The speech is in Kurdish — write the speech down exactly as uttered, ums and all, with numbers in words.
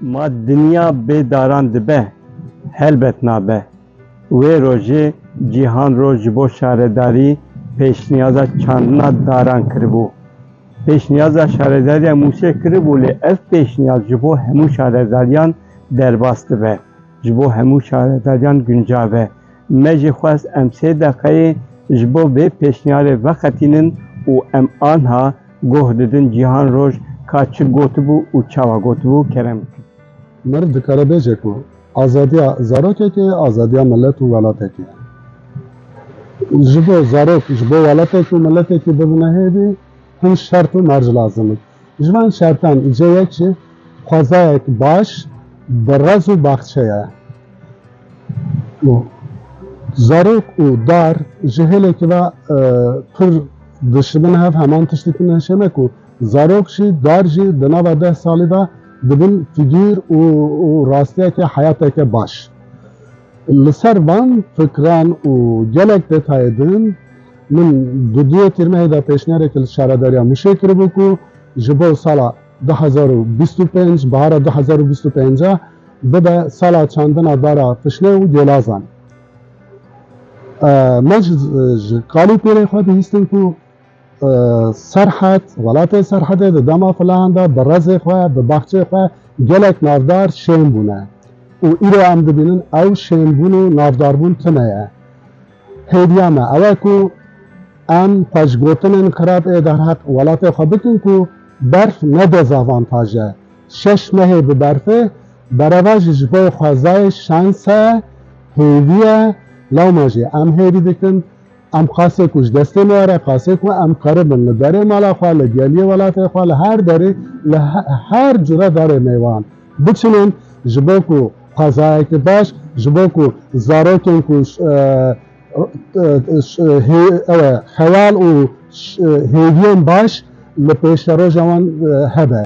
Ma dinya bê daran dibe? Helbet nabe. Wê rojê Cîhan Roj ji bo şaredarî pêşniyaza çandina daran kiribû. Pêşniyaza şaredariya Mûşê kiribû, lê ev pêşniyaz ji bo hemû şaredariyan derbas dibe. Ji bo hemû şaredariyan guncav e. Me jî xwest em sê deqeyê ji bo vê pêşniyarê veqetînin û em anha goh didin Cîhan Roj ka çi gotibû û çawa gotibû. Kerem bikin. Meriv dikare bêje ku azadiya zarokekê azadiya milet û welatekê ye. Ji bo zarok, ji bo welatek û miletekî bibine hêdî, hin şert û merc lazim in. Ji van şertan cê yek jî xwezayek baş bi rez û baxçe ye. Û zarok û dar ji hêlekî ve, e, pir dişibin hev, heman tiştî tune hişê me ku zarok jî, dar jî di nava deh salî de dibin fîgûr û, û rastiyeke heyateke baş. Li ser van fikran û gelek detayê din min di duyê tîrmehê de pêşniyareke li şaredariya Mûşê kiribû ku ji bo sala du hezar û bîst û pênc, bahara du hezar û bîst û pênc bibe sala çandina dara fişnê û gêlazan. E, me ji, ji kal û pêrê xwe dihîstin ku, e, Serhed, welatê Serhedê di dema filehan de bi rezê xwe, bi baxçê xwe gelek navdar şên bûne. Û îro em dibînin ew şênbûn û navdarbûn tune ye. Hêviya me ew e ku em xwe ji gotinên xirab ê derheq welatê xwe bikin ku berf ne dezavantaj e. Şeş mehê bi berfê, bereva jî ji bo xwezayê şans e, hêvî ye. Lewma jî em hêvî dikin, em qasê ku ji destê me were, qasê ku em keribin li derê mala xwe, li geliyê welatê xwe, li her derê, li he-, her cure derê mêvan biçinin, ji bo ku xwezayeke baş, ji bo ku zarokên ku ş-, e, e, ş-, e, hê-, ew e, xeyal û ş-, e, hêviyên baş li pêşeroja wan, e, hebe.